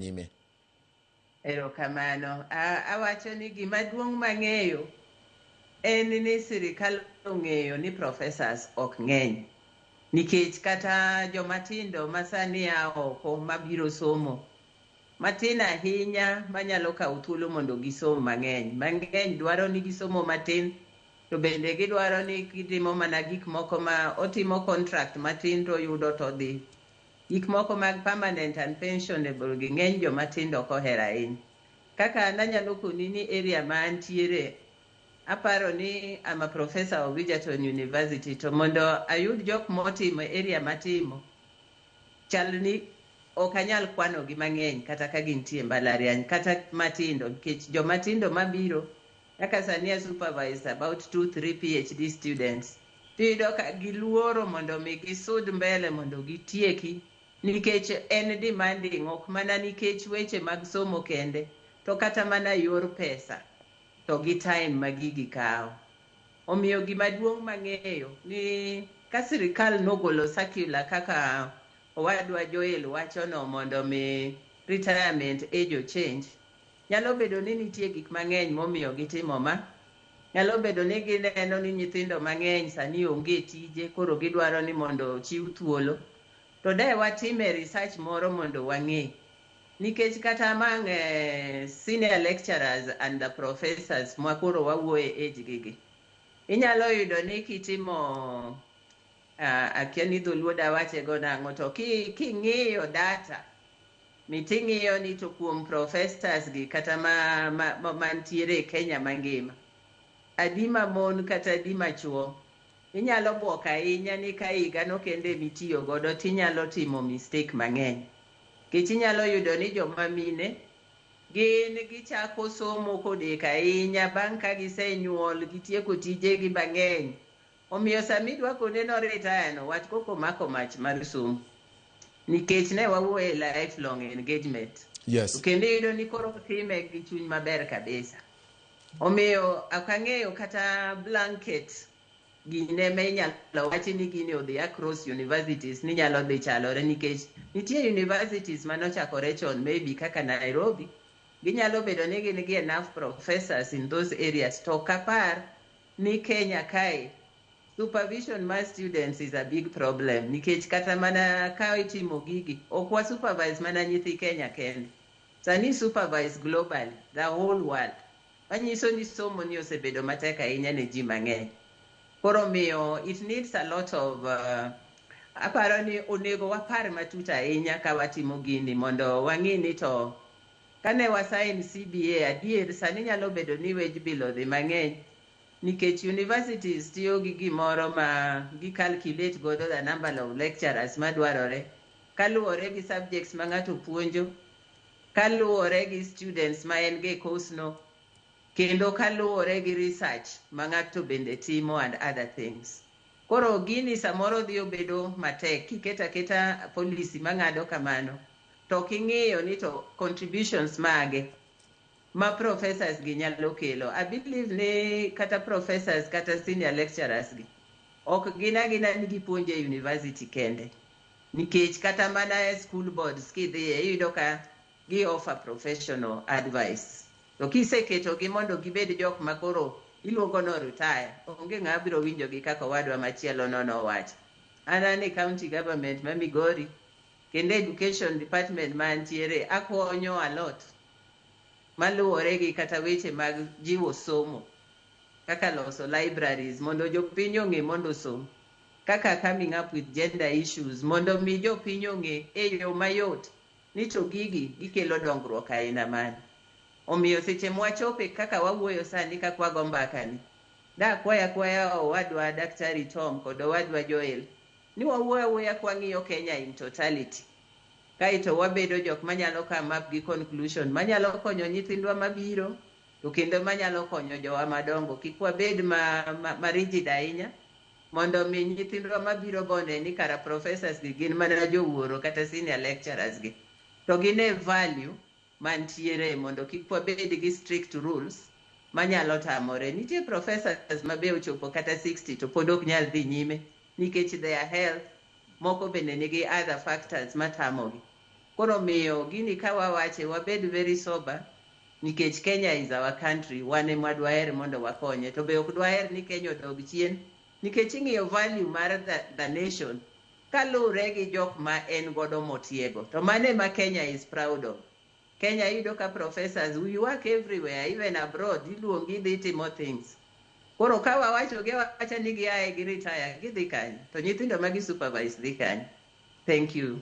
Nyime. Erokamano. Awacho ni gima duong' mang'eyo en ni sirikal ong'eyo ni professors ok ng'eny. Nikech kata joma tindo masani a oko mabiro somo, matin ahinya manyalo kawo thuolo mondo gisom mang'eny. Mang'eny dwaro ni gisomo matin, to bende gidwaro ni gitimo mana gik moko ma otimo contract matin to oyudo to odhi. Gik moko mag permanent and pensionable gi ng'eny joma tindo ok ohero ahinya. Kaka an anyalo koni ni area ma antiere, aparo ni I'm a professor of Egerton University, to mondo ayud jok motimo area matimo, chal ni ok anyal kwano gi mang'eny kata ka gintie mbalariany kata matindo, nikech joma tindo mabiro kaka sani a supervise about 2-3 PhD students, tiyudo ka giluoro mondo mi gisud mbele mondo gitieki, nikech en demanding, ok mana nikech weche mag somo kende, to kata mana yor pesa to gi time ma gigi kawo. Omiyo gima duong' mang'eyo ni ka sirikal nogolo circular kaka owadwa Joel wacho no mondo mi retirement age o change, nyalo bedo ni nitie gik mang'eny momiyo gitimo ma. Nyalo bedo ni gineno ni nyithindo mang'eny sani onge tije, koro gidwaro ni mondo ochiw thuolo. To de watime research moro mondo wang'e. Nikech kata among senior lecturers and the professors ma koro wawuoye age gi gi, inyalo yudo ni kitimo akia ni dholuo dawache go nang'o, to king'iyo data miting'iyo ni to kuom professors gi kata ma mantiere e Kenya mangima, adi ma mon kata adi ma chuo, inyalo buok ahinya ni ka higa no kende mitiyo godo tinyalo timo mistake mang'eny. Nikech inyalo yudo ni joma mine gin gichako somo kodek ahinya bang' ka gisenyuol gitieko tijegi mang'eny. Omiyo sama idwa kone no retire no, wach koko mako mach mar somo. Nikech ne wawuoyo e lifelong engagement. To kendo iyudo ni koro otime gi chuny maber kabisa. Omiyo ok ang'eyo kata blanket gine ma inyalo wachi ni gini odhi across universities ni nyalo dhi chalore, nikech nitie universities manochakore chon, maybe kaka Nairobi, ginyalo bedo ni gin gi enough professors in those areas, to ok apar ni Kenya kae supervision mar students is a big problem, nikech kata mana ka itimo gigi ok wa supervise mana nyithi Kenya kende, sani supervise globally, the whole world, manyiso ni somo ni osebedo matek ahinya ne ji mang'eny. Koro miyo it needs a lot of aparo ni onego wapar matut ahinya ka watimo gini mondo wang'i ni to kane wasign CBA adier sani nyalo bedo ni wage bill odhi mang'eny, nikech universities tiyo gi gimoro ma gi calculate godo the number of lecturers madwarore kaluwore gi subjects ma ng'ato puonjo, kaluwore gi students ma en go e course no, kendo kaluwore gi research ma ng'ato bende timo and other things. Koro gini samoro dhi obedo matek kiketo aketa policy mang'ado kamano, to king'iyo ni to contributions mage ma professors gi nyalo kelo. I believe ni kata professors kata senior lecturers gi ok gin agina ni gipuonjo e university kende, nikech kata mana e school boards kidhiye iyudo ka gi offer professional advice. To kiseketogi mondo gibed jok ma koro iluongo no retire, onge ng'ama biro winjogi kaka owadwa machielo no nowacho. An e county government ma Migori, kendo education department mantiere akonyo a lot maluwore gi kata weche mag jiwo somo, kaka loso libraries mondo jopiny ong'e mondo osom, kaka coming up with gender issues mondo mi jopiny ong'e e yo mayot ni to gigi gikelo dongruok aina mane. Omiyo seche mwachope kaka wawuoyo sani kaka wago mbaka ni, dakwayo akwaya owadwa Daktari Tom kod owadwa Joel ni wawuoyo awuoya kwang'iyo Kenya in totality. Kaeto wabedo jok manyalo come up gi conclusion manyalo konyo nyithindwa mabiro to kendo manyalo konyo jowa madongo. Kik wabed ma rigid ahinya mondo mi nyithindwa mabiro go one ni kara professors gi gin mana jowuoro kata senior lecturers gi. To gine value mantiere mondo kik wabed gi strict rules manyalo tamore. Nitie professors ma be ochopo kata 60 to pod ok nyal dhi nyime nikech their health, moko bende nigi other factors matamogi. Koro miyo gini ka wawache wabed very sober nikech Kenya is our country, wan ema dwaher mondo wakonye. To be ok dwaher ni Kenya odog chien nikech ing'iyo value mar the nation kaluwre gi jok ma en godo motiego. To mano ema Kenya is proud of. Kenya iyudo ka professors, we work everywhere, even abroad, iluongi idhi timo things. Koro ka wawacho gi awacha ni giaye gi retire, gidhi kanye? To nyithindo ma gi supervise dhi kanye? Thank you.